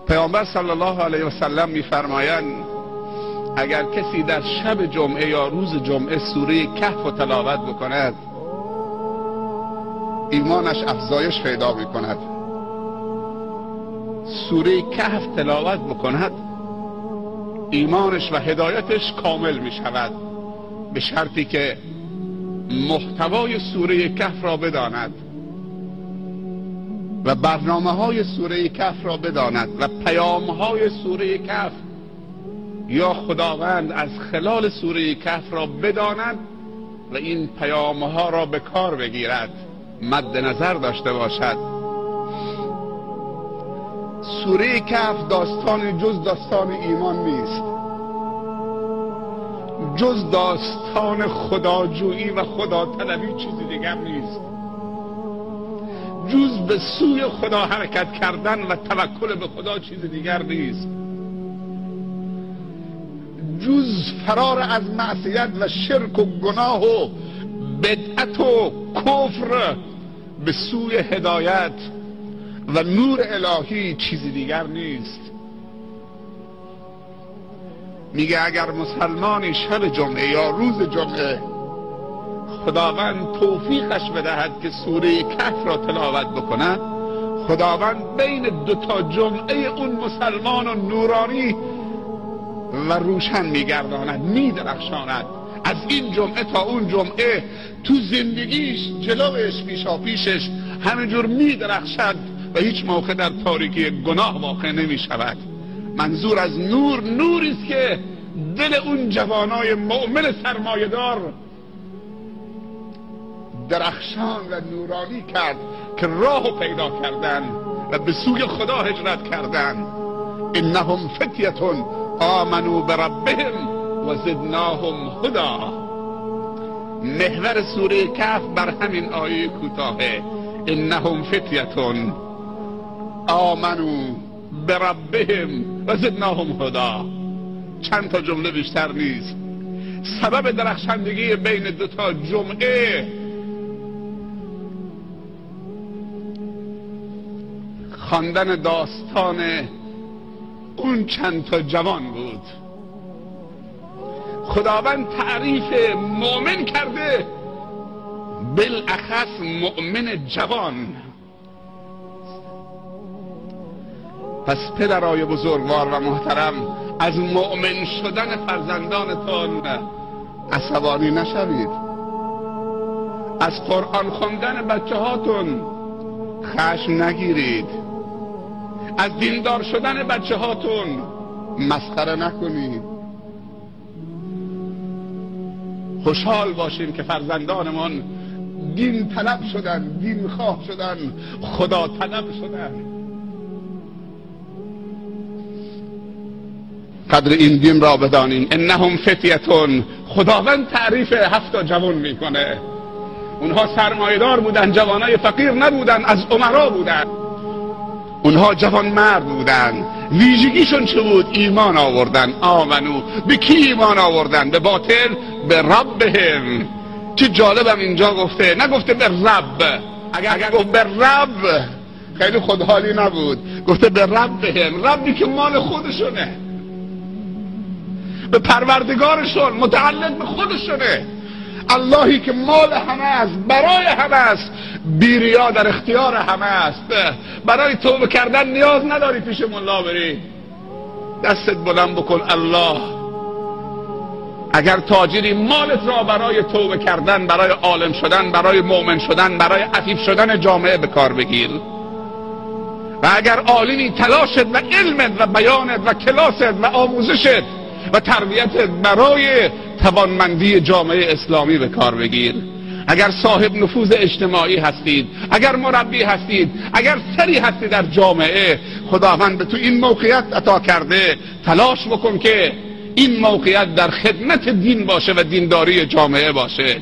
پیامبر صلی الله علیه و سلم میفرمایند اگر کسی در شب جمعه یا روز جمعه سوره کهف و تلاوت بکند ایمانش افزایش پیدا میکند. سوره کهف تلاوت بکند ایمانش و هدایتش کامل میشود، به شرطی که محتوای سوره کهف را بداند و برنامه های سوره کهف را بداند و پیام های سوره کهف یا خداوند از خلال سوره کهف را بداند و این پیام ها را به کار بگیرد، مد نظر داشته باشد. سوره کهف داستان جز داستان ایمان نیست، جز داستان خداجویی و خدا طلبی چیزی دیگر نیست، جز به سوی خدا حرکت کردن و توکل به خدا چیز دیگر نیست، جز فرار از معصیت و شرک و گناه و بدعت و کفر به سوی هدایت و نور الهی چیزی دیگر نیست. میگه اگر مسلمانی شب جمعه یا روز جمعه خداوند توفیقش بدهد که سوره کهف را تلاوت بکند، خداوند بین دو تا جمعه اون مسلمان و نورانی و روشن میگرداند، میدرخشاند. از این جمعه تا اون جمعه تو زندگیش، جلوش، پیشا پیشش همینجور میدرخشد و هیچ موقع در تاریکی گناه واقع نمیشود. منظور از نور، نوری است که دل اون جوانای مؤمن سرمایه‌دار درخشان و نورانی کرد که راهو پیدا کردن و به سوی خدا هجرت کردن. انهم فتیة آمنوا بربهم و زدناهم هدی. محور سوره کهف بر همین آیه کوتاهه، انهم فتیة آمنوا بربهم و زدناهم هدی. چند تا جمله بیشتر نیست. سبب درخشندگی بین دو تا جمعه خواندن داستان اون چند تا جوان بود. خداوند تعریف مؤمن کرده، بالاخص مؤمن جوان. پس پدرای بزرگوار و محترم، از مؤمن شدن فرزندانتان عصبانی نشوید، از قرآن خواندن بچه هاتون خشم نگیرید، از دیندار شدن بچه هاتون مسخره نکنید. خوشحال باشیم که فرزندانمان دین طلب شدن، دین خواه شدن، خدا طلب شدن. قدر این دین را بدانیم. انهم فتیتون. خداوند تعریف 7 جوان میکنه. اونها سرمایه‌دار بودن، جوانای فقیر نبودن، از امرا بودن، اونها جوان مرد بودن. ویژگیشون چه بود؟ ایمان آوردن. آمنو. به کی ایمان آوردن؟ به باطل؟ به ربهم. چه جالبم اینجا گفته، نگفته به رب. اگر گفت به رب خیلی خودحالی نبود، گفته به ربهم، ربی که مال خودشونه، به پروردگارشون، متعلق به خودشونه، اللهی که مال همه است، برای همه است، بیریا در اختیار همه است. برای توبه کردن نیاز نداری پیش ملا بری، دستت بلند بکن الله. اگر تاجری مالت را برای توبه کردن، برای عالم شدن، برای مؤمن شدن، برای عفیف شدن جامعه به کار بگیر. و اگر عالمی تلاشت و علمت و بیانت و کلاست و آموزشت و تربیت برای توانمندی جامعه اسلامی به کار بگیر. اگر صاحب نفوذ اجتماعی هستید، اگر مربی هستید، اگر سری هستید در جامعه، خداوند به تو این موقعیت عطا کرده، تلاش بکن که این موقعیت در خدمت دین باشه و دینداری جامعه باشه.